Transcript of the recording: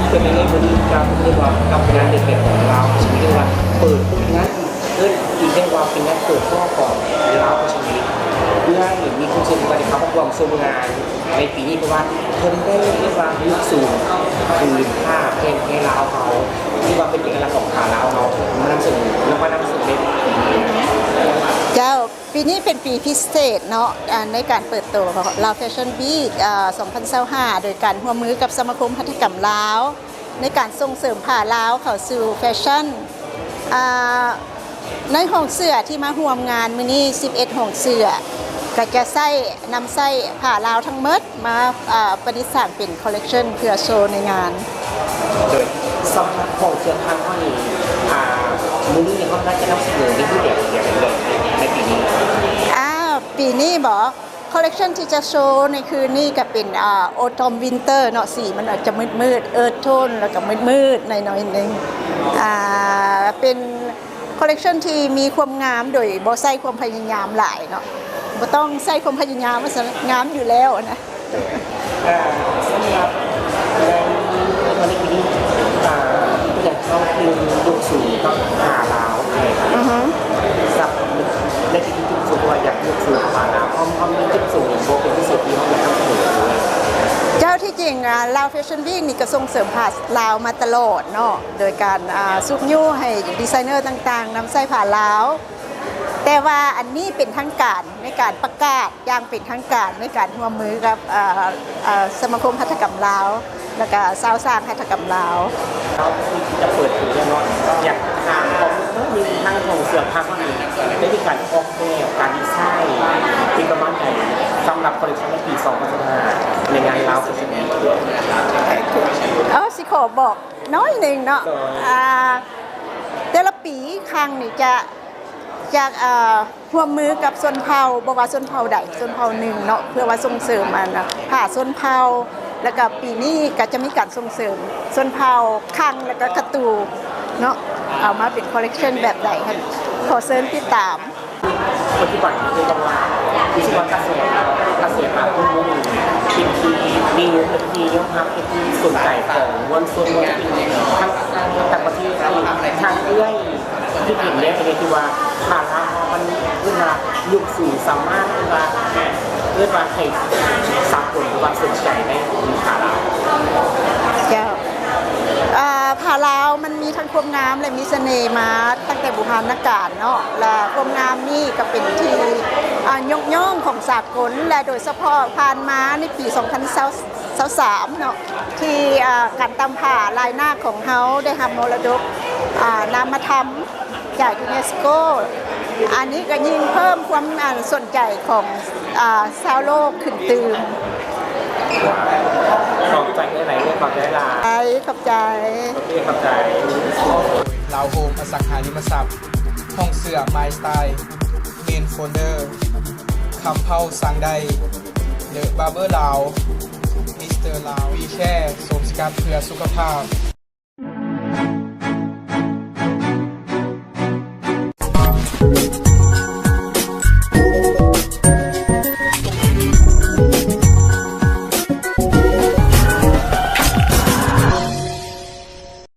ເປັນໄງມື້ນີ້ກັບເລື່ອງວ່າກັບງານເດີແຟຣຂອງລາວແຟຊັ່ນວີກ ເອີ້ນວ່າເປີດເອີງງານອີກ ເອີ້ນອີກເລື່ອງວ່າເປັນງານເປີດໂຕຂອງລາວແຟຊັ່ນວີກ ເພື່ອໃຫ້ມີຄົນເຊີນທີ່ວ່າໄດ້ເຂົ້າມາຮ່ວມຊົມງານໃນປີນີ້ ເພາະວ່າເພິ່ນໄດ້ເອີ້ນວ່າຍົກສູງຜືນຜ້າແພນແພລາວເຮົາ ທີ່ວ່າເປັນເອກະລັກຂອງຜ້າລາວເຮົາ ມານຳສະເໜີ ນຳມານຳສະເໜີໃນປີນີ້. ເຈົ້າ. ປີນີ້ເປັນປີພິເສດເນາະ ອ່າ ໃນການເປີດໂຕຂອງລາວແຟຊັ່ນວີກ ອ່າ ສອງພັນຊາວຫ້າ ໂດຍການຮ່ວມມືກັບສະມາຄົມຫັດຖະກຳລາວ ໃນການສົ່ງເສີມຜ້າລາວເຂົ້າສູ່ແຟຊັ່ນ ອ່າ ໃນຫ້ອງເສື້ອທີ່ມາຮ່ວມງານມື້ນີ້ ສິບເອັດຫ້ອງເສື້ອ ກໍຈະໃຊ້ ນຳໃຊ້ຜ້າລາວທັງໝົດ ມາ ອ່າ ປະດິດສ້າງເປັນຄໍເລັກຊັນເພື່ອໂຊໃນງານ. ໂດຍສຳລັບຂອງເສື້ອຜ້າເຮົານີ້ ອ່າ ມື້ນີ້ເຮົາກໍຈະນຳສະເໜີໃນຮູບແບບໃດໃນປີນີ້? ອ່າ ປີນີ້ບໍ? ຄໍເລັກຊັນທີ່ຈະໂຊໃນຄືນນີ້ກໍເປັນ ອ່າ Autumn Winter ເນາະ ສີມັນອາດຈະມືດໆ Earth Tone ແລ້ວກໍມືດໆ ໜ້ອຍໆ ໜຶ່ງ ອ່າ ເປັນ ຄໍເລັກຊັນທີ່ມີຄວາມງາມໂດຍບໍ່ໃຊ້ຄວາມພະຍາຍາມຫຼາຍເນາະ ບໍ່ຕ້ອງໃຊ້ຄວາມພະຍາຍາມວ່າຊັ້ນ ງາມຢູ່ແລ້ວນະ. ເອີ ສຳລັບໃນ ໃນປີນີ້ ອ່າ ຢາກເອົາເລື່ອງຍົກສູງກັບຜ້າລາວ ອືຮຶ ສັບໃນທີ່ຈຸດສູງ ວ່າຢາກຍົກສູງຜ້າລາວ ເຮົາ ເຮົາມີຈຸດສູງບໍ່ເປັນພິເສດທີ່ເຮົາຢາກນຳສະເໜີ? ເຈົ້າ ທີ່ຈິງ ອ່າ ລາວແຟຊັ່ນວີກນີ້ກໍສົ່ງເສີມຜ້າລາວມາຕະຫຼອດເນາະ ໂດຍການ ອ່າ ຊຸກຍູ້ໃຫ້ດີໄຊເນີຕ່າງໆ ນຳໃຊ້ຜ້າລາວ ແຕ່ວ່າອັນນີ້ເປັນທາງການ ໃນການປະກາດຢ່າງເປັນທາງການ ໃນການຮ່ວມມືກັບ ເອີ ເອີ ສະມາຄົມຫັດຖະກຳລາວ ແລ້ວກະຊາວສ້າງຫັດຖະກຳລາວ. ເຮົາຈະເປີດເຜີຍແນ່ນອນ ຢາກຖາມຄວາມຮູ້ທາງຂອງເສື້ອຜ້ານີ້ ໄດ້ມີການອອກແບບ ການດີໄຊ ເປັນປະມານໃດ ສຳລັບຄໍເລັກຊັນໃນປີສອງພັນຊາວຫ້າ ໃນງານລາວແຟຊັ່ນວີກ? ເອີ ຊິຂໍບອກໜ້ອຍໜຶ່ງເນາະ ໂດຍ ອ່າ ແຕ່ລະປີຄັ້ງນີ້ຈະ ຈະ ເອີ ຮ່ວມມືກັບຊົນເຜົ່າ ບໍ່ວ່າຊົນເຜົ່າໃດຊົນເຜົ່າໜຶ່ງເນາະ ເພື່ອວ່າສົ່ງເສີມອັນ ອາ ຜ້າຊົນເຜົ່າ ແລ້ວກະປີນີ້ກະຈະມີການສົ່ງເສີມຊົນເຜົ່າຄັງ ແລ້ວກະກະຕູເນາະ ເອົາມາເປັນຄໍເລັກຊັນແບບໃດຫັ້ນ ຂໍເຊີນຕິດຕາມ. ປັດຈຸບັນເຫັນບອກວ່າ ຮູ້ສຶກວ່າກະແສ ກະແສຜ້າພື້ນເມືອງນີ້ເປັນທີ່ນິຍົມ ເປັນທີ່ຍອມຮັບ ເປັນທີ່ສົນໃຈຂອງມວນຊົນ ບໍ່ວ່າຈະເປັນທັງຕ່າງປະເທດ ທາງເອື້ອຍ ທີ່ເປັນແນວໃດ ທີ່ວ່າຜ້າລາວເຮົາມັນ ເອີ້ນວ່າ ຍົກສູງ ສາມາດ ເອີ້ນວ່າ ເອີ້ນວ່າໃຫ້ສາກົນ ຫຼືວ່າສົນໃຈໃນຜ້າລາວ? ເຈົ້າ ອ່າ ຜ້າລາວມັນມີທັງຄວາມງາມ ແລະ ມີສະເໜ່ມາຕັ້ງແຕ່ບູຮານະການເນາະ ແລະ ຄວາມງາມນີ້ກໍເປັນທີ່ ອ່າ ຍົກຍ້ອງຂອງສາກົນ ແລະ ໂດຍສະເພາະຜ່ານມາໃນປີສອງພັນຊາວສາມເນາະ ທີ່ ອ່າ ການຕຳຜ້າລາຍນາກຂອງເຮົາໄດ້ຮັບມໍລະດົກ ອ່າ ນາມະທຳ ຈາກຢູເນສໂກ ອັນນີ້ກໍຍິ່ງເພີ່ມຄວາມ ອ່າ ສົນໃຈຂອງ ອ່າ ຊາວໂລກຂຶ້ນຕື່ມ. ຂອບໃຈຫຼາຍໆ ເດີ ຂອບໃຈຫຼາຍ. ຂອບໃຈ. ໂອເຄ ຂອບໃຈ. ລາວໂຮມອະສັງຫາລິມະຊັບ ຫ້ອງເສື້ອ My Style, Men Folder, ຄຳເພົາ ສັ່ງໄດ້, The Barber ລາວ, Mister ລາວ, We Care ໂສມສະກັດເພື່ອສຸຂະພາບ.